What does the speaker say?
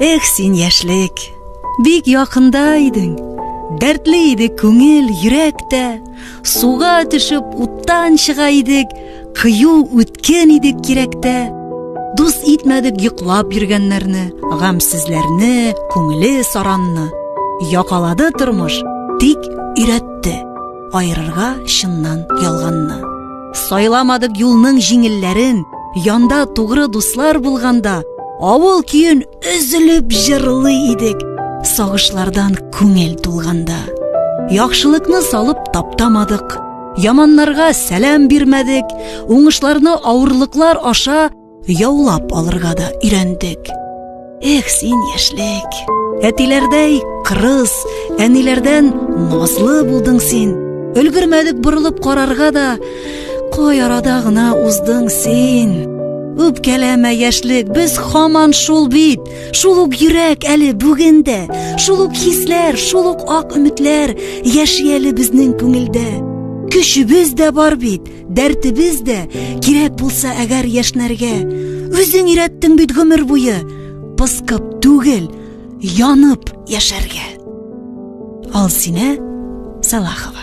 Эх, син яшьлек, бик якында идең. Дәртле иде күңел, йөрәк тә. Суга төшеп, уттан чыга идек, кыю үткен идек кирәктә. Дус итмәдек йоклап йөргәннәрне, гамьсезләрне, күңеле саранны. Якалады тормыш, тик өйрәтте аерырга чыннан ялганны. Сайламадык юлның җиңелләрен, янда тугры дуслар булганда, авыл көен өзелеп җырлый идек, сагышлардан күңел тулганда. Яхшылыкны салып таптамадык, яманнарга сәлам бирмәдек, уңышларны авырлыклар аша яулап алырга да өйрәндек. Эх, син яшьлек! Әтиләрдәй кырыс, әниләрдән назлы булдың син. Өлгермәдек борылып карарга да, кай арада гына уздың син. Үпкәләмә, яшьлек, без хаман шул бит. Шул ук йөрәк әле бүген дә, шул ук хисләр, шул ук ак өметләр яши әле безнең күңелдә. Көчебез дә бар бит, Дәртебез дә кирәк булса әгәр яшьнәргә. Үзең өйрәттең бит гомер буе, пыскып түгел, янып яшәргә. Алсинә Салахова.